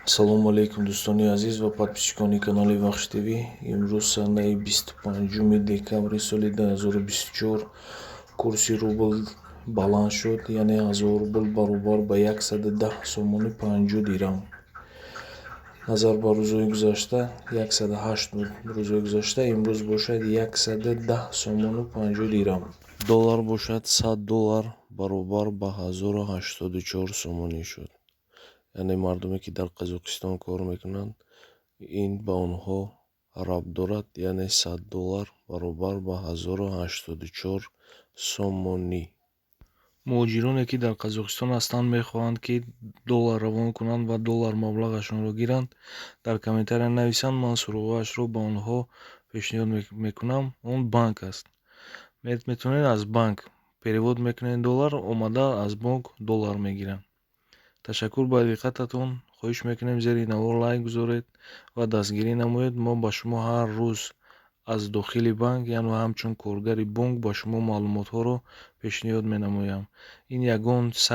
Ассалому алайкум, дӯстони азиз ва подписчикони канали Вахш ТВ. Имрӯз санаи 25 декабри соли 2024 курси рубл баланд шуд, яъне 1000 рубл баробар ба 110 сомони 50 дирам. Назар ба рӯзҳои гузашта 108 буд рӯзҳои гузашта, имрӯз бошад 110 сомону 50 дирам. Доллар бошад, 100 доллар баробар ба 1084 сомонӣ шуд. Яъне мардуме, ки дар Қазоқистон кор мекунанд, ин ба онҳо рабт дорад, яъне 100 доллар баробар ба 1084 сомонӣ. Муҳоҷироне, ки дар Қазоқистон ҳастанд, мехоҳанд, ки доллар равон кунанд ва доллар маблағашонро гиранд, дар комментария нависанд, ман суроғаашро ба онҳо пешниҳод мекунам. Он банк аст. Метавонед аз банк перевод мекунед доллар, омада аз бонк доллар мегиранд. Ташаккур ба диққататон. Хоҳиш мекунем, зери навор лайк гузоред ва дастгирӣ намоед. Мо ба шумо ҳар рӯз аз дохили банк, яъне ҳамчун коргари бонк, ба шумо маълумотҳоро пешниҳод менамоям. Ин ягон сайт